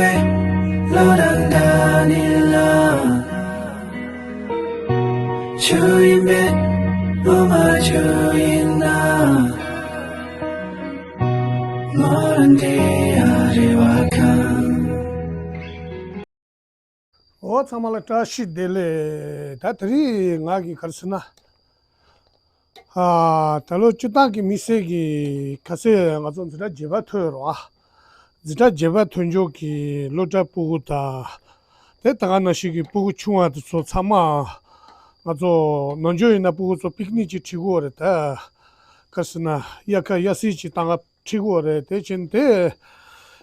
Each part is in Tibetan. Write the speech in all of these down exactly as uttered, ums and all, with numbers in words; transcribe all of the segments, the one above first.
བློ་དང་འདྲ་ནི་ལ། ཆུ་ཡིན་པས་བློ་མ་ཆུ་ཡིན་ན། མོ་རང་དེ་ཡ་རེ་བ་ཁང་། འོ་ཚང་མ་ལ་བཀྲ་ཤིས་བདེ་ལེགས། ད་དེ་རིང་ང་གི་ག་རེ་ཟེར་ན། ཨ། ད་ལོ་སྤྱིར་བཏང་གི་དམིགས་བསལ་གྱི་ག་ཚོད་ང་ཚོ་འཛིན་གྲྭ་བརྒྱད་པ་ཐོན་རོགས་ཨ། འཛིན་གྲྭ་བརྒྱད་པ་ཐོན་ཕྱོགས་ཀྱི་སློབ་གྲྭ་སྤུ་གུ་དང་། དེ་ད་ག་ནང་བཞིན་གྱི་སྤུ་གུ་ཆུང་བ་དེ་ཚོ་ཚང་མ། ང་ཚོ་ནམ་རྒྱུན་ཡིན་ན་སྤུ་གུ་ཚོ་པིག་ནིག་ཅིག་ཁྲིད་དགོས་རེད་ད། ག་རེ་ཟེར་ན་དབྱར་ཁ་དབྱར་གསེས་ཅིག་བཏང་ཁ་ཁྲིད་དགོས་རེད། དེ་བྱས་ནས་དེ་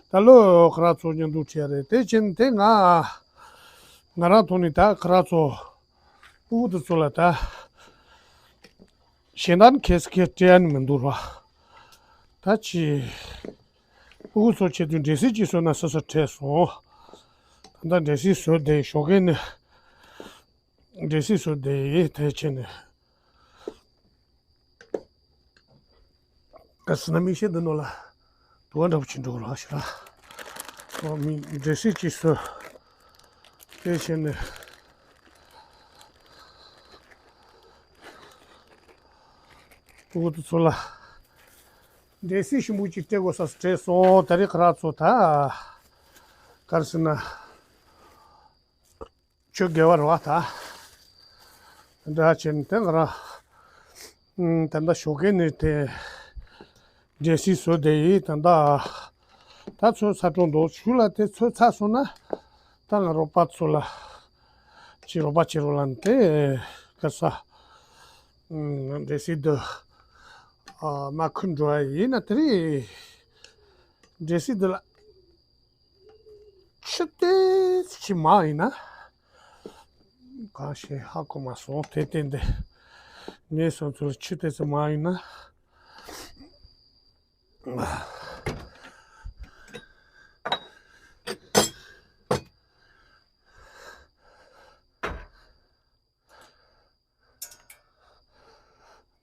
ད་ལོ་ཁོ་རང་ཚོ་མཉམ་དུ་ཁྲིད་ཡ་རེད། དེ་བྱས་ནས་དེ་ང་ང་རང་ཐོག་ནས་ད་ཁོ་རང་ཚོ་སྤུ་གུ་དེ་ཚོ་ལ་ད་ཞེ་འདང་ཁེ་སི་ཁེ་སྤྲད་ཡ་ནི་མི་འདུག་ར། ད་ཅི་སྤུ་གུ་ཚོ་ཆེད་དུ་འགྲེལ་བཤད་ཅིག་བཟོས་ན་སོ་སོ་བྲེལ་སོང་། ད་ལྟ་འགྲེལ་བཤད་བཟོས་བསྡད་ཞོགས་ཀས་ནས་འགྲེལ་བཤད་བཟོས་བསྡད་ཡིན། དེ་བྱས་ནས། ག་ཟེར་ན་མིག་ཤེལ་འདི་ནང་ལ་དུ་བ་འདྲ་པོ་ཅིག་འགྲོ་རོགས་ཞེ་ལ། ཨོ་མི་འགྲེལ་བཤད་ཅིག་བཟོས། དེ་བྱས་ནས་སྤུ་གུ་དེ་ཚོ་ལ་འགྲེལ་བཤད་ཞིམ་པོ་ཅིག་སྤྲད་དགོས་ས་བྲེལ་སོང་། ད་རེས་ཁོ་རང་ཚོ་ད་ག་རེ་ཟེར་ན། ཆོས་དགེ་བ་རེད་བ་ད། འདྲ་བྱས་ནས་དེ་ང་རང་། ཨུམ། ད་ལྟ་ཞོགས་ཀས་ནས་དེ་འགྲེལ་བཤད་བཟོས་བསྡད་ཡིན། ད་ལྟ་ད་ཚོད་ཚ་དྲོ་འདུག་ཞུ་ལ་དེ་ཚོད་ཚ་སོང་ན་ད་ང་རོགས་པ་ཚོ་ལ་ཅི་རོགས་པ་བྱེད་རོགས་ལ་དེ་ག་ས། ཨུམ། འགྲེལ་བཤད་འདི་ཨ་མ་ཁུར་འགྲོ་ཡ་ཡིན་ན་དེ་རིང་འགྲེལ་བཤད་འདི་ལ། ཆུ་ཏོག་ཙམ་མང་ཡིན་ན། གང་ཞིག་ཧ་གོ་མ་སོང་། དེ་བརྟེན་ཏེ་ངས་སོང་ཚུལ་ཆུ་ཏོག་ཙམ་མང་ཡིན་ན།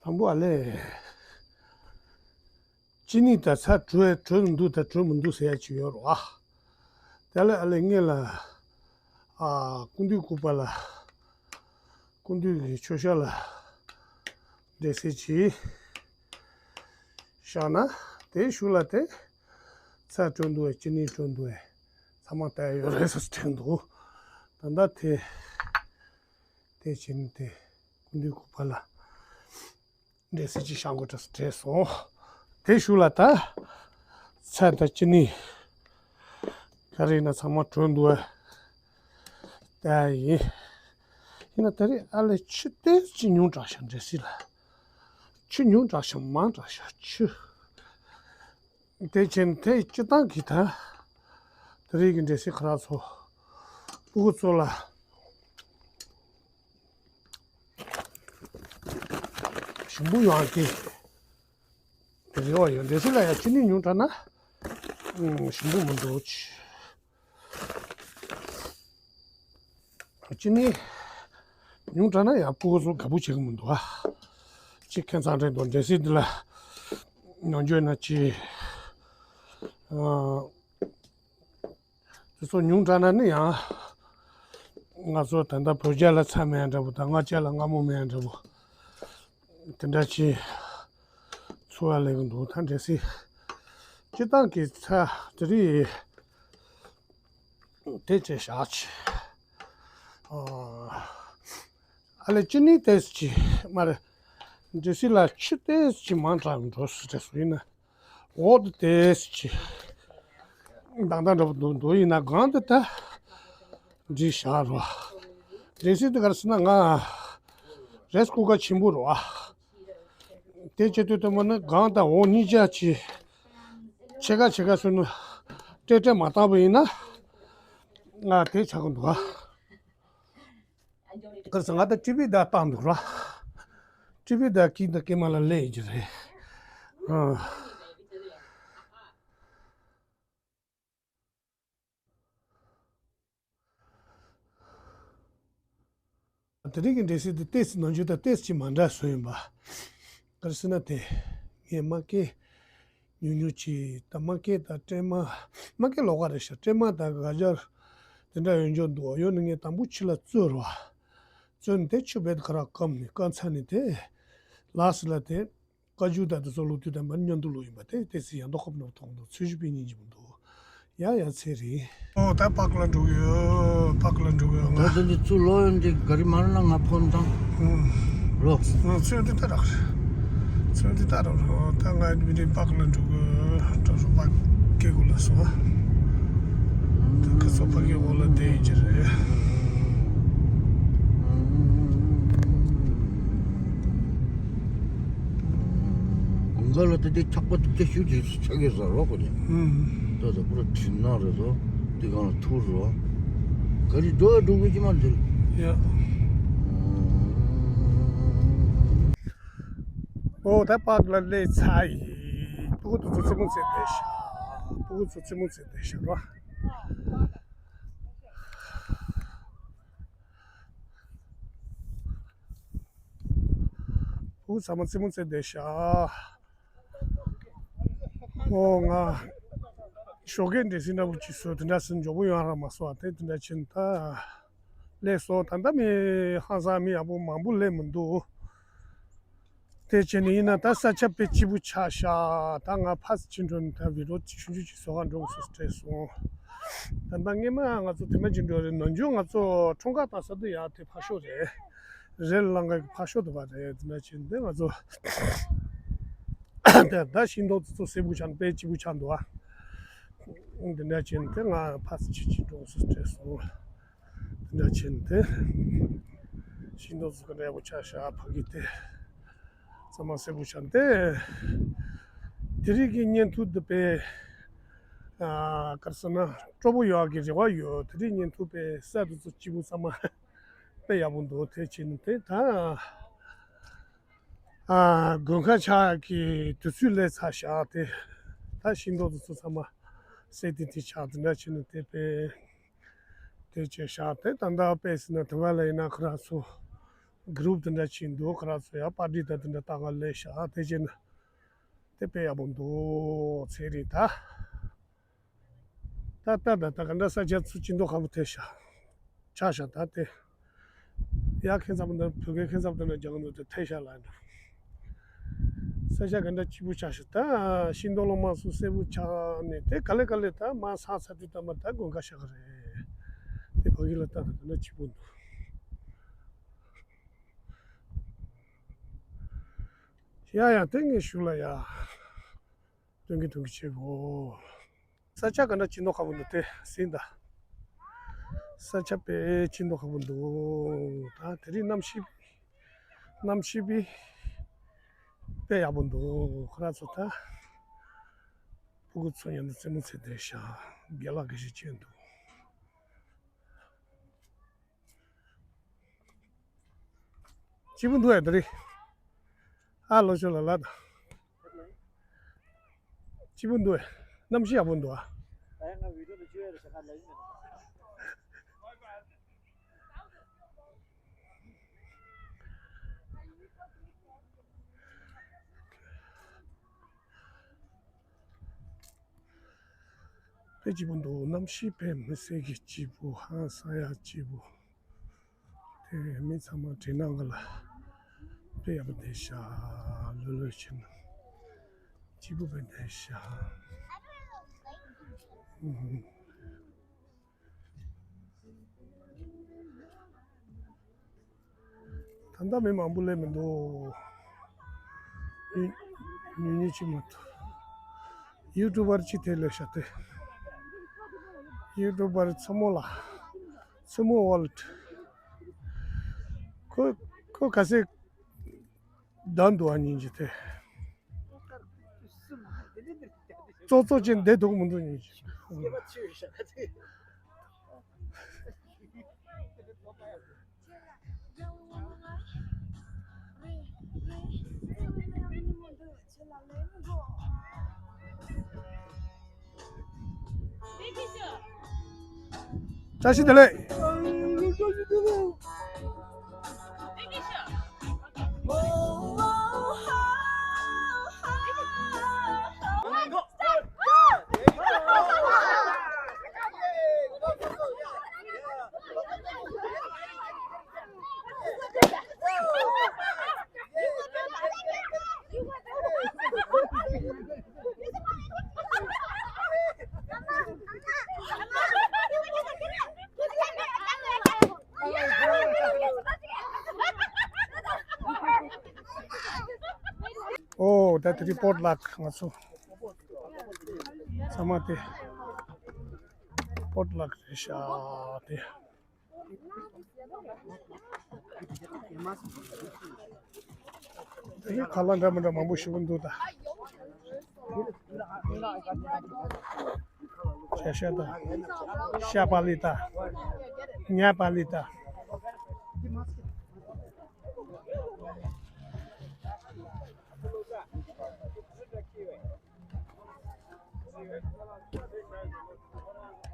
དང་པོ་ཨ་ལས། ཅི་ནི་ད་ཚ་དྲོད་དྲོད་མི་འདུག་ད་དྲོད་མི་འདུག་ཟེར་ཡ་ཅིག་ཡོད་རེད་བ། དེ་ལས་ཨ་ལས་ངེད་ལ། ཨ། སྐུ་མདུན་སྐུ་པར་ལ། སྐུ་མདུན་གྱི་མཆོད་བཤམས་ལ། འགྲེལ་བཤད་ཅིག་བཞག་ན། དེའི་གཞུག་ལ་དེ། ཚ་དྲོད་འདུག་བས་ཅི་ནི་དྲོད་འདུག་བས། ཚང་མ་བལྟ་ཡ་ཡོད་རེད་ཟེར་དྲན་འདུག་ད་ལྟ་དེ། དེ་བྱས་ནས་དེ་སྐུ་མདུན་སྐུ་པར་ལ་འགྲེལ་བཤད་ཅིག་བཞག་དགོས་གྲབས་སུ་བྲེལ་སོང་། དེ་གཞུག་ལ་ད་ཚ་དང་ཅི་ནི་ག་རེ་ཡིན་ན་ཚང་མ་གྲོལ་འདུག་ཨ། ད་ཡིན། ཡིན་ན་ད་རེས་ཨ་ལས་ཆུ་ཏོག་ཙམ་ཉུང་དྲགས་ཤག་འགྲེལ་བཤད་ལ། ཆུ་ཉུང་དྲགས་ཤག་མང་དྲགས་ཤག་ཆུ། དེ་བྱས་ནས་དེ་སྤྱིར་བཏང་གི་ད། དེ་རིང་གི་འགྲེལ་བཤད་ཁོ་རང་ཚོ། སྤུ་གུ་ཚོ་ལ། ཞིམ་པོ་ཡོང་གི། དེ་རེ་བ་ཡོད། འགྲེལ་བཤད་ལ་ཡང་ཅི་ནི་ཉུང་དྲགས་ན། ཨུམ། ཞིམ་པོ་མི་འདུག་ཅི། ཅི་ནི་ཉུང་དྲགས་ན་ཡང་སྤུ་གུ་ཚོ་དགའ་པོ་བྱེད་ཀྱི་མི་འདུག་ཨ། ཅི་ཁྱད་མཚར་རེད་འདུག་འགྲེལ་བཤད་འདི་ལ་ནོར་འཇོག་ན་ཅི། ཨ། དེ་ཚོ་ཉུང་དྲགས་ན་ནི་ཡང་། ང་ཚོ་ད་ལྟ་བོད་རྒྱལ་ལ་ཚ་མེད་འདྲ་པོ་དང་སྔ་རྒྱལ་ལ་སྔ་མོ་མེད་འདྲ་པོ། དེ་འདྲ་ཅི། ཚོར་བ་སླེབས་ཀྱི་འདུག་ད་འགྲེལ་བཤད། སྤྱིར་བཏང་གི་ཚ་དེ་རིགས། དེ་བྱས་བཞག་ཅིག་ཨ་ལས་ཅི་ནི་ཏོག་ཙམ་ཅིག་མ་རེད། འགྲེལ་བཤད་ལ་ཆུ་ཏོག་ཙམ་ཅིག་མང་དྲགས་འགྲོ་སྲིད་དྲན་སོང་ཡིན་ན། འོག་ཏུ་ཏོག་ཙམ་ཅིག་དང་དང་འདྲ་པོ་འདུག་འདུག་ཡིན་ན་གང་དུ་ད་འགྲིག་བཞག་རོགས། འགྲེལ་བཤད་དེ་ག་རེ་ཟེར་ན་ང་རེས་སྐུ་ཁ་ཆེན་པོ་རོགས། དེ་བྱེད་དུས་དུ་མ་ནི་གང་དང་འོག་གཉིས་ཆ་ཅིག་ཕྱེད་ཀ་ཕྱེད་ཀ་བཟོས་ནས་སྤྲད་སྤྲད་མ་བཏང་བ་ཡིན་ན་ང་དེ་ཆགས་ཀྱི་འདུག་ཨ། ག་རེ་ཟེར་ང་ད་ཀྲི་པི་ད་བཏང་འདུག་ར། ཀྲི་པི་ད་ཀི་ད་ཀེ་མ་ལ་ལས་ཡིན་གྱི་རེད། ཨ། དེ་རིང་གི་འགྲེལ་བཤད་དེ་ཏོག་ཙམ་ནམ་རྒྱུན་དང་ཏོག་ཙམ་ཅིག་མ་འདྲ་བཟོས་ཡིན་པ། ག་རེ་ཟེར་ན་དེ་ངས་མ་སྐད་ ཉུང་ཉུང་ཅིག་ད་མ་སྐད་དང་སྲན་མ། མ་སྐད་ལོགས་ཀ་རེད་ཤག་སྲན་མ་དང་ག་ཇར་དེ་འདྲ་ཡོད་འཇོག་འདུག་ཡོད་ནི་ངས་དང་པོ་ཕྱི་ལ་བཙོས་རོགས། བཙོས་ནས་དེ་ཆུ་བེད་ཁ་ར་སྐམ་ནས་སྐམ་ཚར་ནས་དེ་ལགས་སི་ལ་དེ། བཀའ་བརྒྱུད་དང་དེ་ཚོ་ལོ་དུས་དང་མཉམ་དུ་ལོ་ཡིན་པ་དེ་ཏོག་ཙམ་ཡང་དོ་ཁོབ་ནོར་ཐོག་འདུག་ཚོས་གཞི་པའི་སྙིང་རྗེ་མི་འདུག་ཡ་ཡ་ཚེ་རིང་། ཨོ་ད་པག་ལ་འགྲོ་གི་ཡོད། པག་ལ་འགྲོ་གི་ཡོད་ང་། ད་དེ་འདི་ཚུར་ལོག་ཡོང་དེ་ག་རི་མ་ར་ན་ང་ཕོན་དང་། ཨུམ། ལོག་ཨོ་ཚོས་འདི་ལྟ་རོགས། ཚོས་འདི་ལྟ་རོགས་ཨོ་ད་ང་མི་རིང་པག་ལ་འགྲོ་གི་ཡོད། གྲོགས་སུ་པག་སྐད་གོ་ལ་སོང་ཨ། ད་ཁ་སོ་པག་གི་འོག་ལ་བསྡད་ཡོད་ཀྱི་རེད། དགུན་ཁ་ལ་དེ་དེ་ཆག་པ་ཐུག་ཆ་ཤུ་དེ་ཆག་གི་ཟ་རོགས་གོ་ནས། ད་ད་པུ་ར་དྲིན་ན་རེད་དོ། དེ་གང་ལ་ཐུག་རོགས། ག་རི་འགྲོ་ཡ་འགྲོ་གི་ཅི་མ་འདིར། ཡ། ཨོ་ད་པག་ལ་སླེབས་ཚར་ཡིན། སྤུ་གུ་དེ་ཚོ་རྩེད་མོ་རྩེ་བསྡད་ཤག་སྤུ་གུ་ཚོ་རྩེད་མོ་རྩེ་བསྡད་ཤག་རོ། བུ་ཚང་མ་རྩེད་མོ་རྩེ་བསྡད་ཤག་ཨོ་ང་ཞོགས་ཀས་འདྲེ་སྲིན་འདྲ་པོ་ཅིག་བཟོས་དེ་འདྲ་སེ་མགྱོགས་པོ་ཡོང་ར་མ་སོང་བ་དེ་དེ་འདྲ་ཕྱིན་ད་སླེབས་སོང་། ད་ལྟ་མི་ཧང་སང་མི་ཡག་པོ་མང་པོ་སླེབས་མི་འདུག་དེ་བྱས་ནས་ཡིན་ན་ད་ས་ཆ་དཔེ་སྐྱིད་པོ་ཆགས་ཤག་ད་ང་ཕར་ཕྱིན་འགྲོ་ནས་ད་བི་ཌི་ཡོ་ཆུང་ཆུང་ཅིག་བཟོ་ག་འགྲོ་དགོས་སོ་སྤྲད་སོང་། ད་ལྟ་སྔས་མ་ང་ཚོ་དེ་མ་ཅིག་འགྲོ་རེད། ནམ་རྒྱུན་ང་ཚོ་འཁྲུངས་སྐར་བཏང་ས་དེ་ཡ་དེ་ཕར་ཕྱོགས་རེད། རེད་ལ་ང་ཕར་ཕྱོགས་དེ་བ་རེད། དེ་འདྲ་བྱས་ནས་ང་ཚོ་ད་ཤིང་ཏོག་ཚོ་སེར་པོ་ཆགས་ནས་དཔེ་སྐྱིད་པོ་ཆགས་འདུག་ཨ། དེ་འདྲ་བྱས་ནས་ང་ཕར་ཕྱིན་ཅིག་འགྲོ་དགོས་སོ་སྤྲད་སོང་། དེ་འདྲ་བྱས་ནས་ཤིང་ཏོག་ཚོ་ག་འདྲ་ཡག་པོ་ཆགས་ཤག་ཕ་གི་དེ་ཚང་མ་སེར་པོ་ཆགས་ཏེ། དེ་རིང་གི་བརྙན་ཐུང་འདི་དཔེ་ཨ་ག་རེ་ཟེར་ན་སྤྲོ་པོ་ཡོང་གི་རེ་བ་ཡོད། དེ་རིང་བརྙན་ཐུང་དཔེ་ས་དེ་ཚོ་སྐྱིད་པོ་ཚང་མ་དཔེ་ཡག་པོ་འདུག་དེ་བྱས་ནས་དེ་ད་ཨ་དགུན་ཁ་ཆགས་ཀྱི་དུས་ཚོད་སླེབས་ཚར་ཤག་དེ་ད་ཤིང་ཏོག་དེ་ཚོ་ཚང་མ་སེར་ཏེ་དེ་ཆགས་དེ་འདྲ་བྱས་ནས་དེ་དཔེ་དེ་བྱས་ཤག་དེ་ད་ལྟ་དཔེ་ཟེར་ན་དེ་བ་ལ་ཡིན་ན་ཁོ་རང་ཚོ་གུ་རུབ་དེ་འདྲ་བྱས་འདུག་ཁོ་རང་ཚོ་ཡང་པར་ཊི་དང་དེ་འདྲ་ལྟ་ག་སླེབས་ཤག་དེ་བྱས་ན་དེ་དཔེ་ཡག་པོ་འདུག་ཚེ་རིང་ད། ད་ལྟ་ད་ལྟ་ག་འདྲ་ས་ཆ་ཚུར་སྐྱིད་མདོག་ཁ་པོ་ཐེབས་ཤག་ཆགས་ཤག་ད་དེ། ཡ་ཁྱེད་ཚང་མ་འདི་བོད་སྐད་ཁྱེད་ཚང་མ་འདི་ནས་རྒྱག་གི་འདུག་དེ་ཐེབས་ཤག་ལ་འདྲ། ས་ཆ་ག་འདྲ་སྐྱིད་པོ་ཆགས་ཤག་ད་ཤིང་སྡོང་ལོ་མ་སོ་སེར་པོ་ཆགས་ནས་དེ་ག་ལེ་ག་ལེ་ད་མ་ས་ཚ་དུས་ད་མ་ད་དགུན་ཁ་ཤར་གི་རེད། དེ་ཕ་གི་ལ་ལྟ་ད་ག་འདྲ་སྐྱིད་པོ་འདུག་ཡ་ཡ་དེ་ངས་ཞུ་ལ་ཡ། སྟོན་གི་སྟོན་གི་བྱེད་དགོས། ས་ཆ་ག་འདྲ་སྐྱིད་མདོག་ཁ་པོ་འདུག་དེ་ཟིན་ད། ས་ཆ་དཔེ་སྐྱིད་མདོག་ཁ་པོ་འདུག་ད་དེ་རིང་གནམ་གཤིས། གནམ་གཤིས་པི། དཔེ་ཡག་པོ་འདུག་ཁོ་རང་ཚོ་ད། ཕྲུ་གུ་ཚོ་ཡང་ན་རྩེད་མོ་རྩེ་བསྡད་ཤག་རྒན་ལགས་ཀྱི་ཞིག་བྱས་འདུག་སྐྱིད་པོ་འདུག་ཨེ་དེ་རིང་། ཨ་ལོ་ཆོ་ལ་ལ་དང་། སྐྱིད་པོ་འདུག་ཨེ། གནམ་གཤིས་ཡག་པོ་འདུག་ཨ། དཔེ་སྐྱིད་པོ་འདུག་གནམ་གཤིས་དཔེ་མི་སྲིད་ཀྱི་སྐྱིད་པོ་ཧང་སང་ཡག་སྐྱིད་པོ། དེ་མི་ཚང་མ་དྲིན་ནང་ག་ལ་དཔེ་ཡག་པོ་བསྡད་ཤག་ལོས་ལོས་བྱས་ན་སྐྱིད་པོ་དཔེ་བསྡད་ཤག་ད་ལྟ་མི་མང་པོ་སླེབས་མི་འདུག་ཉུང་ཉུང་ཅིག་མ་གཏོགས། ཡུ་ཊུབ་པར་ཅིག་དེ་སླེབས་ཤག་སྟེ། ཡུ་ཊུབ་པར་མཚོ་མོ་ལགས། མཚོ་མོ་ཝརལཌ། ཁོ་ཁོ་ག་ཚད་བསྡད་འདུག་ཨ་སྙིང་རྗེ་དེ། ཙོག་ཙོག་ཅིག་བསྡད་འདུག་མི་འདུག་སྙིང་རྗེ། བཀྲ་ཤིས་བདེ་ལེགས། ད་དེ་རིང་པོ་ཊི་ལག་ང་ཚོ་ཚང་མ་དེ་པོ་ཊི་ལག་རེད་ཤག་དེ། དེ་ཁ་ལག་འདྲ་མི་འདྲ་མང་པོ་ཞིག་འདུག་ད། ཤ་ཤ་དང་། ཤ་པ་ལི་དང་། ཉ་པ་ལི་དང་།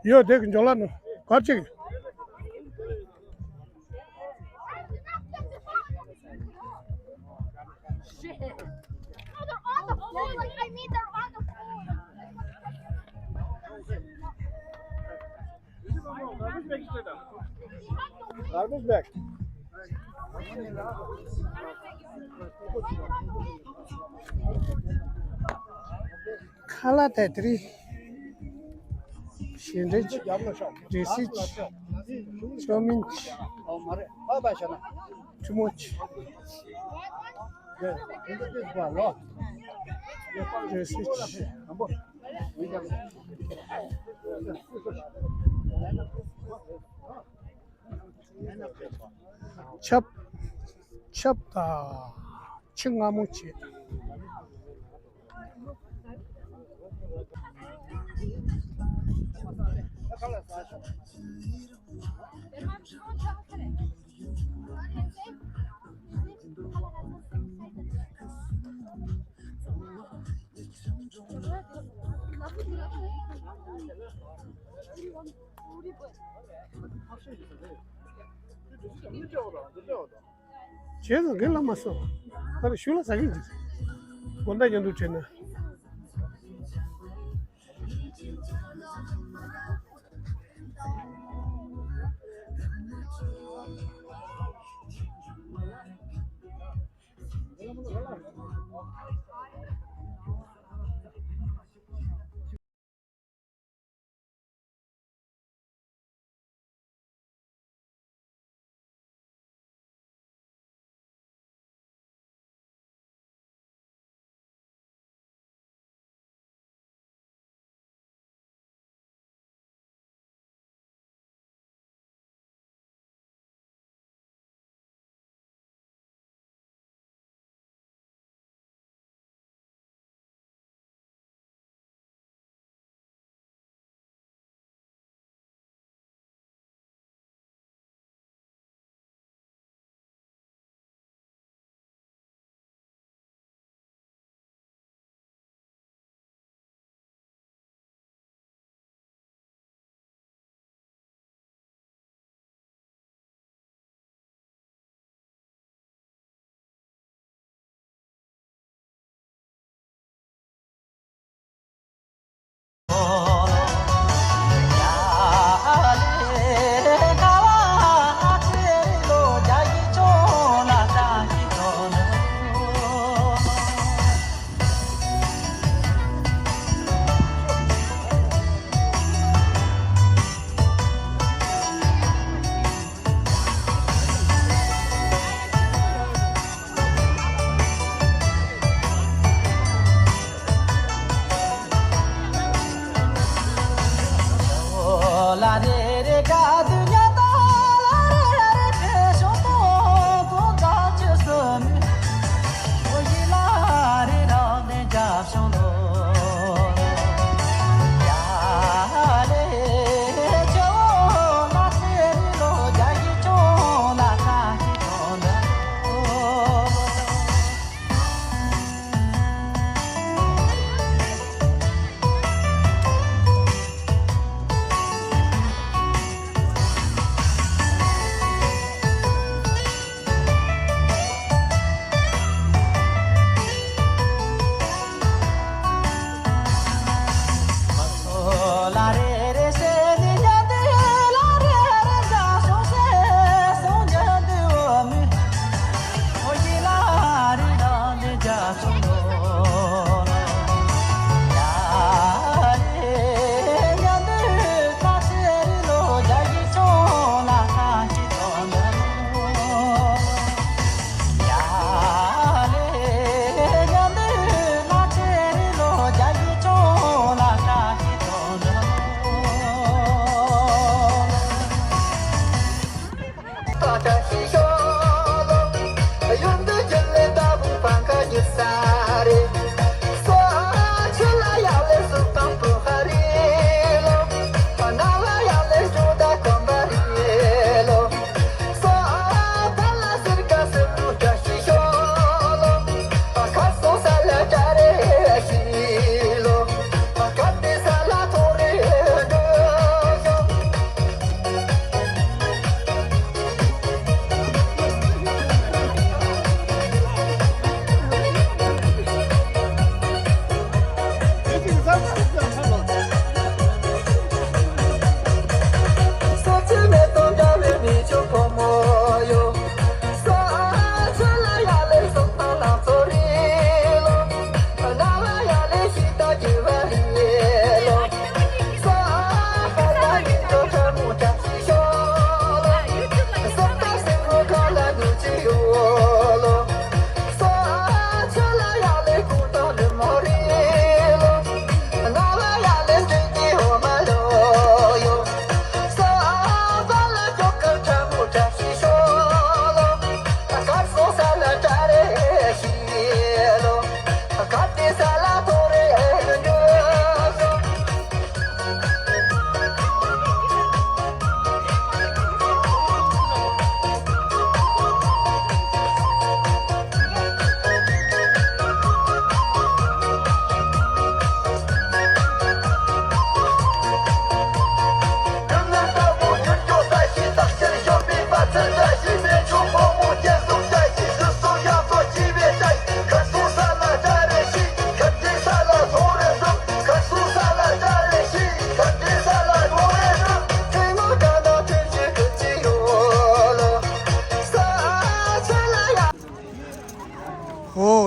ཡོད། དེ་གི་འཇོག་ལ་ནུ་གར་ཅིག Garbage bag. ཁ་ལག་དེ་དེ་རིང་ཞལ་འདྲེན་གྱི་འདྲེ་སྲིན་གྱི་ཅོ་མིན་གྱི་ཁྲི་མོ་གྱི་འདྲེ་སྲིན་གྱི། ཆབ། ཆབ་དང་ཕྱེ་མངར་མོ་བྱས། བྱས་ཙང་རྒན་ལགས་མ་སོང་། ད་རེས་ཞུ་ལ་ཟ་གིན་འདུག་དགོང་དག་མཉམ་དུ་བྱས་ན།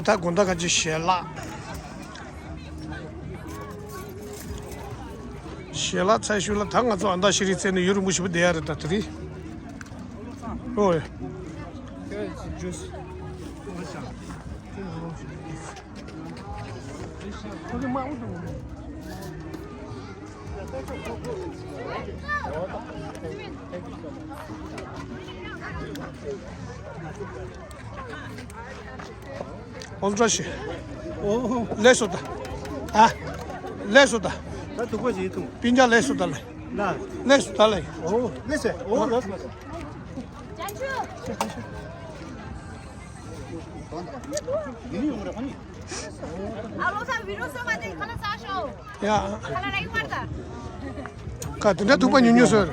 ད་དགོང་དག་ཁ་ཅིག་ཞལ་ལག་ཞལ་ལག་ཚར་ཤུལ་ལ་ད་ང་ཚོ་ཨ་མདའ་ཤེས་རིག་རྩེ་ནས་ཡུན་རིང་པོ་ཞེ་པོ་བསྡད་ཡ་རེད། ད་དེ་རིང་ཨོ་ཡ། ཨོ་ལ་ཤི། ཨོ། ལས་སོ་ད། ཨ། ལས་སོ་ད། ད་དུག་པ་ཞིག་འཐུང་། སྤུན་ཀྱག་ལས་སོ་ད་ལས། ལ། ལས་སོ་ད་ལས། ཨོ་ལས་སེ། ཨོ་ལོ་སོ། ཡིན་ཡོང་རེ་ཁོ་ནི། ཨ་ལོ་ས་བི་རོ་སོ་མ་དེ་ཁ་ལ་ས་ཤོ། ཡ། ཁ་ལ་ལ་ཡི་མར་ད། ཁ་དེ་འདྲ་ཐུག་པ་ཉུང་ཉུང་སོ།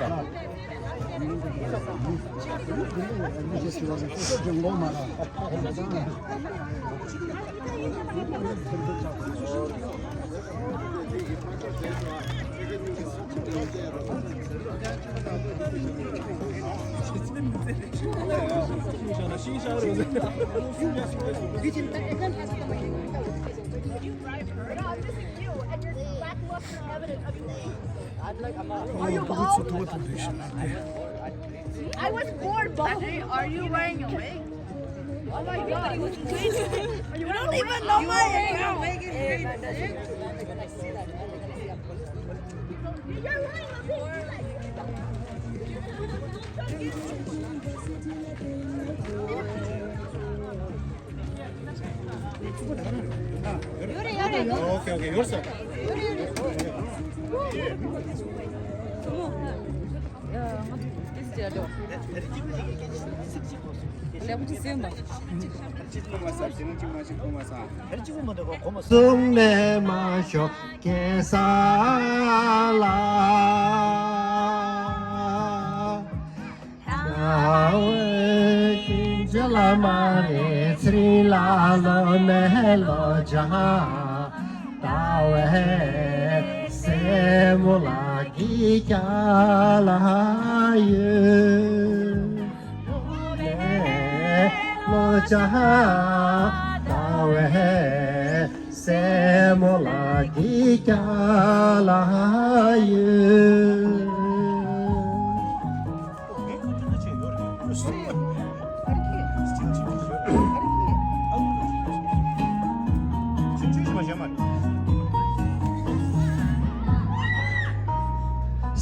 Are you bald? I was born bald. Are you wearing a wig? Oh my God. You don't even know my age. ཡོད་རེད་ཡོད་རེད། ཨོ་ཁེ་ཨོ་ཁེ། ཡོད་ས། ལེགས་པོ་ཅིག་སེམས་པ། གསུང་ནས་མ་ཤོག་གེ་ས་ལ། ད་འོད་ཀྱི་འཇལ་མ་རེད་ཚེ་རིང་ལ་ལོ་ནས་ལོ་ཇ་ད་འོད་སེ་མོ་ལ་གི་ཀྱ་ལ་ཡོད་ལོ་ཇ་ད་འོད་སེ་མོ་ལ་གི་ཀྱ་ལ་ཡོད།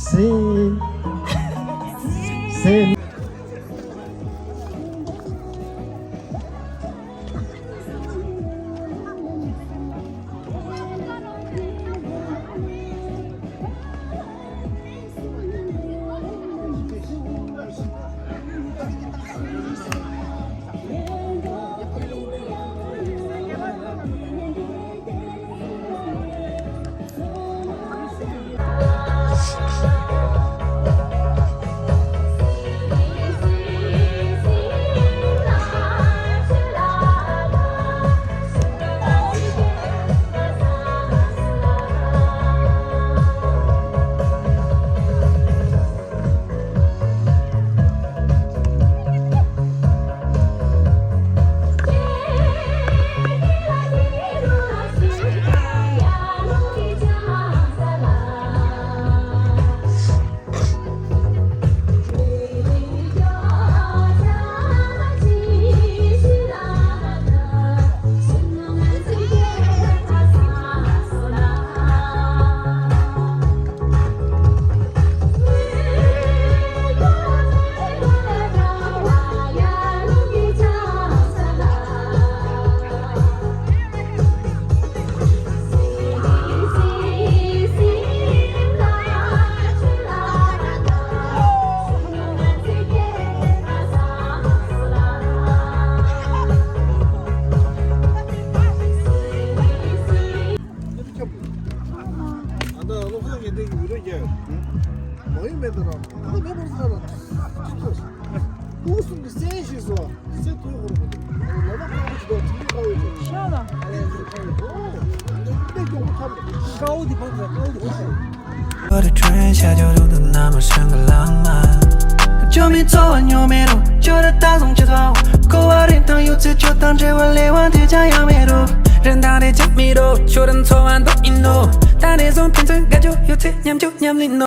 སེམས། སེམས། ཨ་ད་བློ་བཟང་ངན་ལྡན་གྱི་བི་ཌིའོ་རྒྱག་ཡོད། མ་ཡིན་མེད་ད་ར། ཨ་ད་མེད་པར་ས་ར། ཅི་ཐོས། ཏུའུ་གསུམ་གྱི་སྲས་ཤིག་སོ། སྲས་ཐོས་ཁོ་ར་མི་འདུག་ལ་ལ་ཁ་བ་ཅི་ད་ཅི་ཁ་བའི་ཅི། ཤ་ལ། ཨ་ཡ་ཅི་ཁ་བའི་ཅི། ཨོ། ཨ་ད་ཡིན་པའི་མགྱོགས་པོ་ཁ་མི། ཀའོ་དི་ཕ་ཛ་ཀའོ་དི་ཕ་ཛ། ཁྱོད་མི་ཚོར་བ་ཉོ་མེད་རོ། ཁྱོད་ར་ད་སོང་ཆེ་ཚ་འོ། ཁོ་བ་རིན་ཐང་ཡོད་ཚེ་ཁྱོད་དང་འབྲེལ་བ་ལས་བ་དེ་ཅང་ཡང་མེད་རོ། རིན་ཐང་རེ་ཅང་མེད་རོ། ཁྱོད་ར་ཚོར་བ་འདོག་ཡིན་ནོ། ད་ནས་བཟུང་ཕན་ཚུན་དགའ་རྒྱུ་ཡོད་ཚེ་མཉམ་རྒྱུ་མཉམ་ལེན་ནོ།